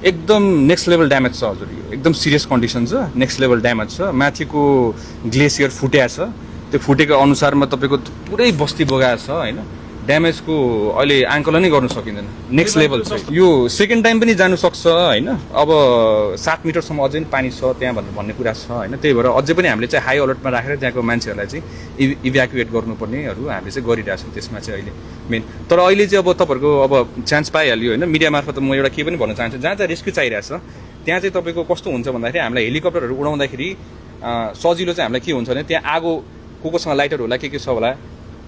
एकदम next level damage छ हजुर, यो एकदम सिरियस कन्डिसन छ, नेक्स्ट लेभल ड्यामेज छ। माथिको ग्लेसियर फुटेको छ, त्यो फुटेको अनुसारमा तपाईँको पुरै बस्ती बगाएको छ होइन। ड्यामेजको अहिले आङ्कलनै गर्न सकिँदैन, नेक्स्ट लेभल छ यो। सेकेन्ड टाइम पनि जानु सक्छ होइन। अब 7 मिटरसम्म अझै पनि पानी छ त्यहाँ भन्ने कुरा छ होइन। त्यही भएर अझै पनि हामीले चाहिँ हाई अलर्टमा राखेर त्यहाँको मान्छेहरूलाई चाहिँ इभ्याकुएट गर्नुपर्नेहरू हामीले चाहिँ गरिरहेछौँ त्यसमा चाहिँ अहिले मेन। तर अहिले चाहिँ अब तपाईँहरूको अब चान्स पाइहाल्यो होइन, मिडिया मार्फत म एउटा के पनि भन्न चाहन्छु, जहाँ चाहिँ रेस्क्यु चाहिरहेछ त्यहाँ चाहिँ तपाईँको कस्तो हुन्छ भन्दाखेरि हामीलाई हेलिकप्टरहरू उडाउँदाखेरि सजिलो चाहिँ हामीलाई के हुन्छ भने त्यहाँ आगो कोसँग लाइटरहरू होला के छ होला,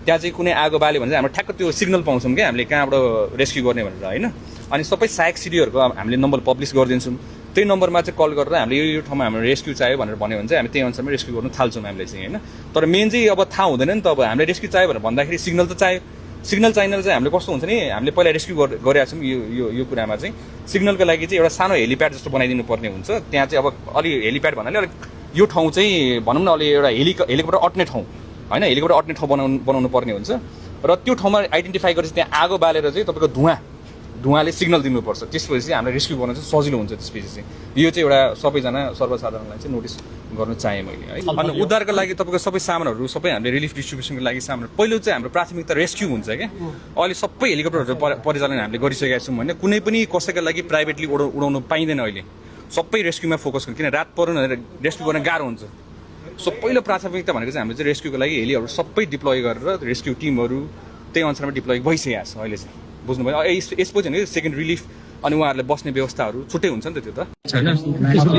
त्यहाँ चाहिँ कुनै आगो बाल्यो भने चाहिँ हाम्रो ठ्याक्क त्यो सिग्नल पाउँछौँ क्या हामीले कहाँबाट रेस्क्यु गर्ने भनेर होइन। अनि सबै सहायक सिडीहरूको हामीले नम्बर पब्लिस गरिदिन्छौँ, त्यही नम्बरमा चाहिँ कल गरेर हामीले यो ठाउँमा हाम्रो रेस्क्यु चाहियो भनेर भन्यो भने चाहिँ हामी त्यही अनुसारमै रेस्क्यु गर्नु थाल्छौँ हामीले चाहिँ होइन। तर मेन चाहिँ अब थाहा हुँदैन नि त, अब हामीले रेस्क्यु चाहियो भनेर भन्दाखेरि सिग्नल त चाहियो। सिग्नल चाहिने चाहिँ हामीले कस्तो हुन्छ नि, हामीले पहिला रेस्क्यु गरेका छौँ यो कुरामा चाहिँ सिग्नलको लागि चाहिँ एउटा सानो हेलिप्याड जस्तो बनाइदिनु पर्ने हुन्छ। त्यहाँ चाहिँ अब अलि हेलिप्याड भन्नाले अलिक यो ठाउँ चाहिँ भनौँ न अलि एउटा हेलिकप्टर अट्ने ठाउँ होइन, हेलिकप्टर अट्ने ठाउँ बनाउनु पर्ने हुन्छ। र त्यो ठाउँमा आइडेन्टिफाई गरेपछि त्यहाँ आगो बालेर चाहिँ तपाईँको धुवाले सिग्नल दिनुपर्छ, त्यसपछि चाहिँ हामीलाई रेस्क्यु गर्न चाहिँ सजिलो हुन्छ। त्यसपछि चाहिँ यो चाहिँ एउटा सबैजना सर्वसाधारणलाई चाहिँ नोटिस गर्नु चाहेँ मैले है। अनि उद्धारको लागि तपाईँको सबै सामानहरू सबै हामीले रिलिफ डिस्ट्रिब्युसनको लागि सामान पहिलो चाहिँ हाम्रो प्राथमिकता रेस्क्यु हुन्छ क्या। अहिले सबै हेलिकप्टरहरू परिचालन हामीले गरिसकेका छौँ होइन। कुनै पनि कसैको लागि प्राइभेटली उडाउनु पाइँदैन अहिले, सबै रेस्क्युमा फोकस गर्नु, किन रात पऱ्यो भने रेस्क्यु गर्न गाह्रो हुन्छ। सो पहिलो प्राथमिकता भनेको चाहिँ हामीले चाहिँ रेस्क्युको लागि हेलीहरू सबै डिप्लोय गरेर रेस्क्यु टिमहरू त्यही अनुसारमा डिप्लोय भइसकेको छ अहिले चाहिँ, बुझ्नुभयो। यसपछि भने सेकेन्ड रिलिफ अनि उहाँहरूले बस्ने व्यवस्थाहरू छुट्टै हुन्छ नि त त्यो त होइन।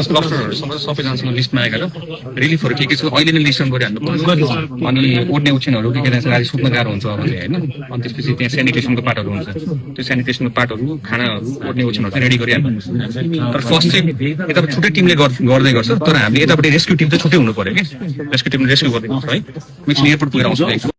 क्लस्टरहरू सबैजनासँग लिस्टमा आएर रिलिफहरू के छ अहिले नै लिस्ट गरिहाल्नु पर्छ। अनि उड्ने उछिनहरू के गाडी सुत्न गाह्रो हुन्छ भने होइन। अनि त्यसपछि त्यहाँ सेनिटेसनको पार्टहरू हुन्छ, त्यो सेनिटेसनको पार्टहरू खानाहरू उड्ने उछिनहरू चाहिँ रेडी गरिहाल्नु। तर फर्स्ट चाहिँ यताबाट छुट्टै टिमले गर्दै गर्छ, तर हामीले यतापट्टि रेस्क्यु टिम चाहिँ छुट्टै हुनु पऱ्यो कि, रेस्क्यु टिमले रेस्क्यु गरिदिनु है। मिक्स एयरपोर्ट पुगेर आउँछ।